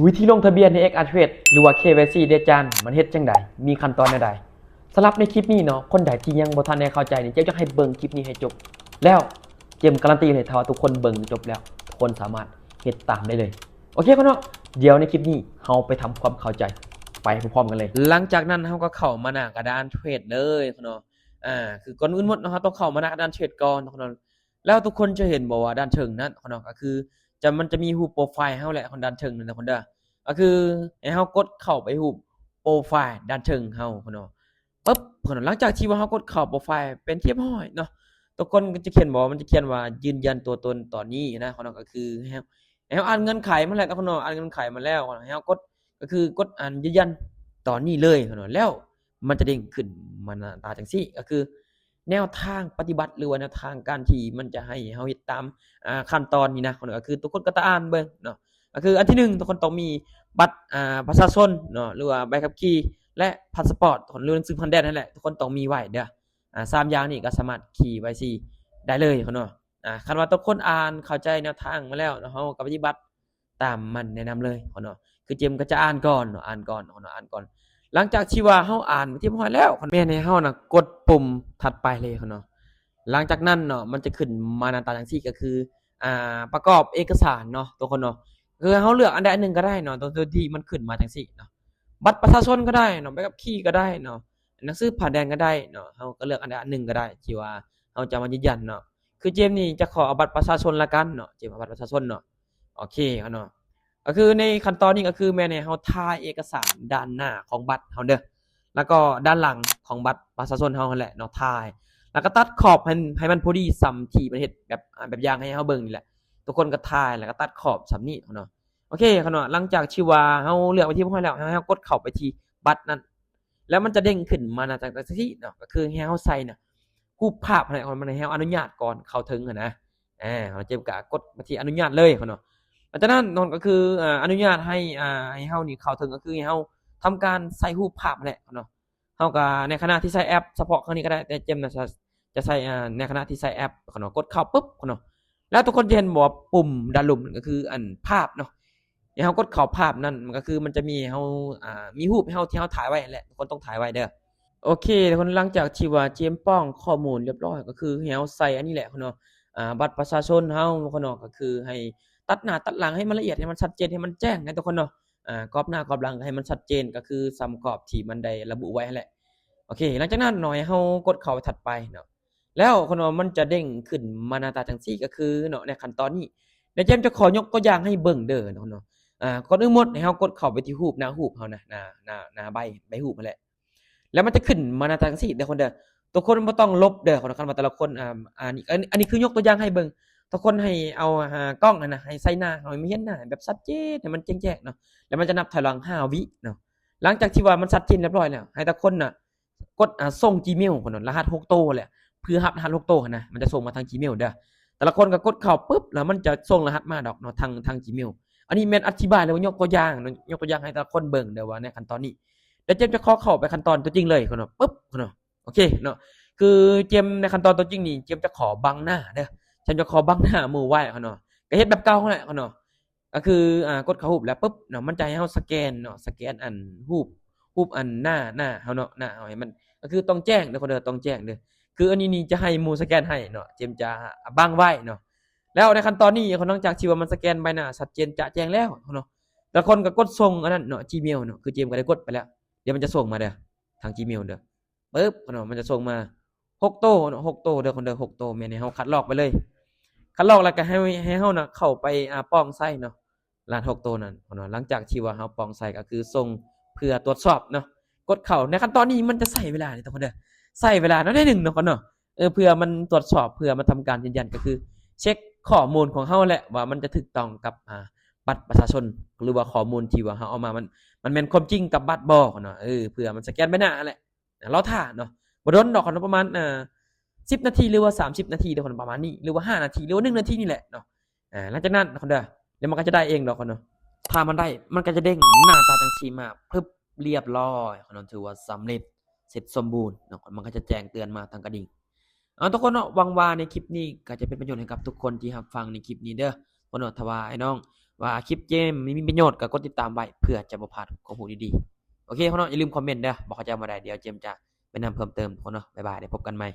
ວິທີລົງທະບຽນໃນ ເອັກອາເທຣດ ຫຼືວ່າ ເຄວາຍຊີ ເດຈານ ມັນເຮັດຈັ່ງໃດ? ມີຂັ້ນຕອນແນວໃດ? ສຳລັບໃນຄລິບນີ້ເນາະ, ຄົນໃດທີ່ຍັງບໍ່ທັນໄດ້ເຂົ້າໃຈນີ້ ເຈມຢາກໃຫ້ເບິ່ງຄລິບນີ້ໃຫ້ຈົບ ແລ້ວເຈມກາຣັນຕີເລີຍ, ຖ້າວ່າທຸກຄົນເບິ່ງຈົບແລ້ວ ທຸກຄົນສາມາດເຮັດຕາມໄດ້ເລີຍ. ໂອເຄເນາະ, ດຽວໃນຄລິບນີ້ເຮົາໄປທຳຄວາມເຂົ້າໃຈໄປພ້ອມໆກັນເລີຍ. ຫຼັງຈາກນັ້ນເຮົາກໍເຂົ້າມາໜ້າກະດານເທຣດເລີຍເນາະ. ອາ ຄືກ່ອນອື່ນໝົດເນາະ, ເຮົາຕ້ອງເຂົ້າມາໜ້າກະດານເທຣດກ່ອນເນາະ. ແລ້ວທຸກຄົນຈະເຫັນບໍ່ວ່າດ້ານເທິງນັ້ນເນາະ ກໍຄືຈະ ມັນຈະມີຮູບໂປຣໄຟລ໌ເຮົາແຫຼະ ທາງດ້ານເທິງນັ້ນເນາະ ເດີ. ກໍຄືໃຫ້ເຮົາກົດເຂົ້າໄປຮູບໂປຣໄຟລ໌ດ້ານເທິງເຮົາເນາະ. ປຶບ ເນາະ, ຫຼັງຈາກທີ່ວ່າເຮົາກົດເຂົ້າໂປຣໄຟລ໌ເປັນທີ່ຮຽບຮ້ອຍເນາະ, ທຸກຄົນກໍຈະຂຽນບໍ່ ມັນຈະຂຽນວ່າຢືນຢັນຕົວຕົນຕອນນີ້ນະເນາະ. ກໍຄືໃຫ້ເຮົາ ໃຫ້ເຮົາອ່ານເງື່ອນໄຂມັນແຫຼະເນາະ, ເຮົາອ່ານເງື່ອນໄຂມັນແລ້ວ ໃຫ້ເຮົາກົດ ກໍຄືກົດ ອ່າ ຢືນຢັນຕອນນີ້ເລີຍເນາະ. ແລ້ວມັນຈະເດ້ງຂຶ້ນມາໜ້າຕາຈັ່ງຊີ້ ກໍຄື ແນວທາງປະຕິບັດ ຫຼືວ່າແນວທາງການທີ່ມັນຈະໃຫ້ເຮົາເຮັດຕາມ ອ່າ ຂັ້ນຕອນນີ້ນະ ກໍຄືທຸກຄົນກໍຕ້ອງອ່ານເບິ່ງເນາະ. ກໍຄືອັນທີໜຶ່ງ ທຸກຄົນຕ້ອງມີບັດ ອ່າ ປະຊາຊົນເນາະ ຫຼືວ່າໃບຂັບຂີ່ ແລະ ພາສປອດ ຫຼືໜັງສືຜ່ານແດນຫັ້ນແຫຼະ ທຸກຄົນຕ້ອງມີໄວ້ເດີ້. ອ່າ ສາມຢ່າງນີ້ກໍສາມາດຂີ່ໃບຂັບຂີ່ໄດ້ເລີຍເນາະ. ອ່າ ຄັນວ່າທຸກຄົນອ່ານເຂົ້າໃຈແນວທາງມາແລ້ວເນາະ ເຮົາກໍປະຕິບັດ ຕາມມັນແນະນຳເລີຍເນາະ. ຄືເຈມກໍຈະອ່ານກ່ອນເນາະ ອ່ານກ່ອນເນາະ ອ່ານກ່ອນ. ຫຼັງຈາກທີ່ວ່າເຮົາອ່ານໄປຮຽບຮ້ອຍແລ້ວ ແມ່ນໃຫ້ເຮົານະກົດປຸ່ມຖັດໄປເລີຍເນາະ. ຫຼັງຈາກນັ້ນເນາະ ມັນຈະຂຶ້ນມາໜ້າຕາຈັ່ງຊີ້ ກໍຄື ອ່າ ປະກອບເອກະສານເນາະ ທຸກຄົນເນາະ. ຄືເຮົາເລືອກອັນໃດອັນໜຶ່ງກໍໄດ້ເນາະ ໂດຍທີ່ມັນຂຶ້ນມາຈັ່ງຊີ້ເນາະ. ບັດປະຊາຊົນກໍໄດ້ເນາະ, ໃບຂັບຂີ່ກໍໄດ້ເນາະ, ໜັງສືຜ່ານແດນກໍໄດ້ເນາະ, ເຮົາກໍເລືອກອັນໃດອັນໜຶ່ງກໍໄດ້ທີ່ວ່າເຮົາຈະມາຢືນຢັນເນາະ. ຄືເຈມນີ້ຈະຂໍເອົາບັດປະຊາຊົນລະກັນເນາະ, ເຈມເອົາບັດປະຊາຊົນເນາະ. ໂອເຄເນາະ, ກໍຄືໃນຂັ້ນຕອນນີ້ກໍຄືແມ່ນໃຫ້ເຮົາຖ່າຍເອກະສານດ້ານໜ້າຂອງບັດເຮົາເດີ້ ແລ້ວກໍດ້ານຫຼັງຂອງບັດປະຊາຊົນເຮົາຫັ້ນແຫຼະເນາະ, ຖ່າຍ ແລ້ວກໍຕັດຂອບໃຫ້ ໃຫ້ມັນພໍດີສ່ຳທີ່ມັນເຮັດແບບ ອ່າ ແບບຢ່າງໃຫ້ເຮົາເບິ່ງນີ້ແຫຼະ. ທຸກຄົນກໍຖ່າຍ ແລ້ວກໍຕັດຂອບສ່ຳນີ້ເນາະ. ໂອເຄເນາະ, ຫຼັງຈາກທີ່ວ່າເຮົາເລືອກໄປທີ່ຮຽບຮ້ອຍແລ້ວ ໃຫ້ເຮົາກົດເຂົ້າໄປທີ່ບັດນັ້ນ ແລ້ວມັນຈະເດ້ງຂຶ້ນມາໜ້າຕາຈັ່ງຊີ້ເນາະ, ກໍຄືໃຫ້ເຮົາໃສ່ນະ ຮູບພາບຫັ້ນແຫຼະ ມັນໃຫ້ເຮົາອະນຸຍາດກ່ອນເຂົ້າເຖິງຫັ້ນນະ. ອາ ເຮົາເຈັບກະກົດມາທີ່ອະນຸຍາດເລີຍເນາະ. ຫຼັງຈາກນັ້ນເນາະ ກໍຄື ອາ ອະນຸຍາດໃຫ້ ອາ ໃຫ້ເຮົານີ້ເຂົ້າເຖິງ ກໍຄືໃຫ້ເຮົາທຳການໃສ່ຮູບພາບຫັ້ນແຫຼະເນາະ. ເຮົາກະໃນຂະນະທີ່ໃຊ້ແອັບ ສະເພາະຄັ້ງນີ້ກໍໄດ້ ແຕ່ເຈມນະ ຈະ ຈະໃຊ້ ອາ ໃນຂະນະທີ່ໃຊ້ແອັບເນາະ. ກົດເຂົ້າປຶບເນາະ ແລ້ວທຸກຄົນຈະເຫັນບໍ່ວ່າປຸ່ມດ້ານລຸ່ມ ກໍຄືອັນພາບເນາະ. ໃຫ້ເຮົາກົດເຂົ້າພາບນັ້ນ ມັນກໍຄືມັນຈະມີໃຫ້ເຮົາ ອາ ມີຮູບໃຫ້ເຮົາທີ່ເຮົາຖ່າຍໄວ້ຫັ້ນແຫຼະ, ທຸກຄົນຕ້ອງຖ່າຍໄວ້ເດີ້. ໂອເຄ ທຸກຄົນ, ຫຼັງຈາກທີ່ວ່າເຈມປ້ອງຂໍ້ມູນຮຽບຮ້ອຍ ກໍຄືໃຫ້ເຮົາໃສ່ອັນນີ້ແຫຼະເນາະ, ອາ ບັດປະຊາຊົນເຮົາເນາະ, ກໍຄືໃຫ້ຕັດໜ້າຕັດຫຼັງໃຫ້ມັນລະອຽດ ໃຫ້ມັນຊັດເຈນ ໃຫ້ມັນແຈ້ງນະທຸກຄົນເນາະ. ອາ ກອບໜ້າກອບຫຼັງໃຫ້ມັນຊັດເຈນ ກໍຄືສ່ຳກອບທີ່ມັນໄດ້ລະບຸໄວ້ຫັ້ນແຫຼະ. ໂອເຄ ຫຼັງຈາກນັ້ນເນາະ ໃຫ້ເຮົາກົດເຂົ້າໄປຖັດໄປເນາະ. ແລ້ວເນາະ ມັນຈະເດ້ງຂຶ້ນມາໜ້າຕາຈັ່ງຊີ້ ກໍຄືເນາະ ໃນຂັ້ນຕອນນີ້ ດຽວເຈມຈະຂໍຍົກຕົວຢ່າງໃຫ້ເບິ່ງເດີ້ເນາະ. ອາ ກ່ອນອື່ນໝົດໃຫ້ເຮົາກົດເຂົ້າໄປທີ່ຮູບ ໜ້າຮູບເຮົານະ ໜ້າ ໜ້າ ໜ້າໃບ ໃບຮູບຫັ້ນແຫຼະ. ແລ້ວມັນຈະຂຶ້ນມາໜ້າຕາຈັ່ງຊີ້ເດີ້ຄົນເດີ້. ທຸກຄົນບໍ່ຕ້ອງຫຼົບເດີ້ ຄັນວ່າແຕ່ລະຄົນ ອາ ອັນນີ້ ອັນ ອັນນີ້ຄືຍົກຕົວຢ່າງໃຫ້ເບິ່ງ. ທຸກຄົນໃຫ້ເອົາ ອາ ກ້ອງຫັ້ນນະ ໃຫ້ໃສ່ໜ້າເຮົາ ໃຫ້ມັນເຫັນໜ້າແບບຊັດເຈນ ໃຫ້ມັນແຈ້ງໆເນາະ. ແລ້ວມັນຈະນັບຖອຍຫຼັງຫ້າວິເນາະ. ຫຼັງຈາກທີ່ວ່າມັນຊັດເຈນຮຽບຮ້ອຍແລ້ວ ໃຫ້ແຕ່ຄົນນະ ກົດ ອາ ສົ່ງຈີເມວພຸ້ນນະ ລະຫັດຫົກໂຕແຫຼະ ເພື່ອຮັບລະຫັດຫົກໂຕຫັ້ນນະ ມັນຈະສົ່ງມາທາງຈີເມວເດີ້. ແຕ່ລະຄົນກໍກົດເຂົ້າປຶບ ແລ້ວມັນຈະສົ່ງລະຫັດມາດອກເນາະ ທາງ ທາງຈີເມວ. ອັນນີ້ແມ່ນອະທິບາຍ ຫຼືວ່າຍົກຕົວຢ່າງເນາະ ຍົກຕົວຢ່າງໃຫ້ແຕ່ລະຄົນເບິ່ງເດີ້ ວ່າໃນຂັ້ນຕອນນີ້. ດຽວເຈມຈະຂໍເຂົ້າໄປຂັ້ນຕອນຕົວຈິງເລີຍເນາະ ປຶບເນາະ. ໂອເຄເນາະ, ຄືເຈມໃນຂັ້ນຕອນຕົວຈິງນີ້ ເຈມຈະຂໍບັງໜ້າເດີ້ ເຈມຈະຂໍບັງໜ້າໝູ່ໄວ້ເນາະ. ກໍເຮັດແບບເກົ່າຫັ້ນແຫຼະເນາະ. ກໍຄື ອາ ກົດເຂົ້າຮູບແລ້ວປຶບເນາະ ມັນຈະໃຫ້ເຮົາສະແກນເນາະ ສະແກນອັນຮູບ ຮູບອັນໜ້າ ໜ້າເຮົາເນາະ ໜ້າເຮົາໃຫ້ມັນ ກໍຄືຕ້ອງແຈ້ງເດີ້ຄົນເດີ້ ຕ້ອງແຈ້ງເດີ້. ຄືອັນນີ້ນີ້ຈະໃຫ້ໝູ່ສະແກນໃຫ້ເນາະ ເຈມຈະບັງໄວ້ເນາະ. ແລ້ວໃນຂັ້ນຕອນນີ້ ຫຼັງຈາກທີ່ວ່າມັນສະແກນໃບໜ້າຊັດເຈນຈະແຈ້ງແລ້ວເນາະ ແຕ່ລະຄົນກໍກົດສົ່ງອັນນັ້ນເນາະ ຈີເມວເນາະ. ຄືເຈມກໍໄດ້ກົດໄປແລ້ວ ດຽວມັນຈະສົ່ງມາເດີ້ ທາງຈີເມວເດີ້. ປຶບເນາະ ມັນຈະສົ່ງມາຫົກໂຕເນາະ ຫົກໂຕເດີ້ຄົນເດີ້ ຫົກໂຕ. ແມ່ນໃຫ້ເຮົາຄັດລອກໄປເລີຍ ຄັດລອກແລ້ວກໍໃຫ້ ໃຫ້ເຮົານະເຂົ້າໄປ ອາ ປ້ອງໃສ່ເນາະ ລະຫັດຫົກໂຕນັ້ນເນາະ. ຫຼັງຈາກທີ່ວ່າເຮົາປ້ອງໃສ່ ກໍຄືສົ່ງເພື່ອຕວດສອບເນາະ. ກົດເຂົ້າ ໃນຂັ້ນຕອນນີ້ມັນຈະໃຊ້ເວລາເດີ້ທຸກຄົນເດີ້ ໃຊ້ເວລາໜ້ອຍໜຶ່ງເນາະ ເນາະ. ເອີ ເພື່ອມັນຕວດສອບ ເພື່ອມັນທຳການຢືນຢັນ ກໍຄືເຊັກຂໍ້ມູນຂອງເຮົາແຫຼະ ວ່າມັນຈະຖືກຕ້ອງກັບ ອາ ບັດປະຊາຊົນ ຫຼືວ່າຂໍ້ມູນທີ່ວ່າເຮົາເອົາມາ ມັນ ມັນແມ່ນຄວາມຈິງກັບບັດບໍ່ເນາະ. ເອີ ເພື່ອມັນສະແກນໃບໜ້າຫັ້ນແຫຼະ. ລໍຖ້າເນາະ ບໍ່ດົນດອກເນາະ ປະມານ ເອີ ສິບນາທີ ຫຼືວ່າສາມສິບນາທີເນາະ ປະມານນີ້ ຫຼືວ່າຫ້ານາທີ ຫຼືວ່າໜຶ່ງນາທີນີ້ແຫຼະເນາະ. ອາ ຫຼັງຈາກນັ້ນເນາະ ດຽວມັນກໍຈະໄດ້ເອງດອກເນາະ. ຖ້າມັນໄດ້ ມັນກໍຈະເດ້ງໜ້າຕາຈັ່ງຊີ້ມາ ປຶບ ລຽບຮ້ອຍເນາະ ຖືວ່າສຳເລັດ ເສັດສົມບູນເນາະ. ມັນກໍຈະແຈ້ງເຕືອນມາທາງກະດິ່ງ. ເອົາ ທຸກຄົນເນາະ, ຫວັງວ່າໃນຄລິບນີ້ກໍຈະເປັນປະໂຫຍດໃຫ້ກັບທຸກຄົນທີ່ຮັບຟັງໃນຄລິບນີ້ເດີ້ ເນາະ. ຖ້າວ່າອ້າຍນ້ອງ ວ່າຄລິບເຈມມີປະໂຫຍດ ກໍກົດຕິດຕາມໄວ້ ເພື່ອຈະບໍ່ພາດຄວາມຮູ້ດີໆ. ໂອເຄເນາະ, ຢ່າລືມຄອມເມັນເດີ້ ບໍ່ເຂົ້າໃຈບໍ່ໄດ້ ດຽວເຈມຈະແນະນຳເພີ່ມເຕີມທຸກຄົນເນາະ. ບາຍບາຍ ໄດ້ພົບກັນໃໝ່.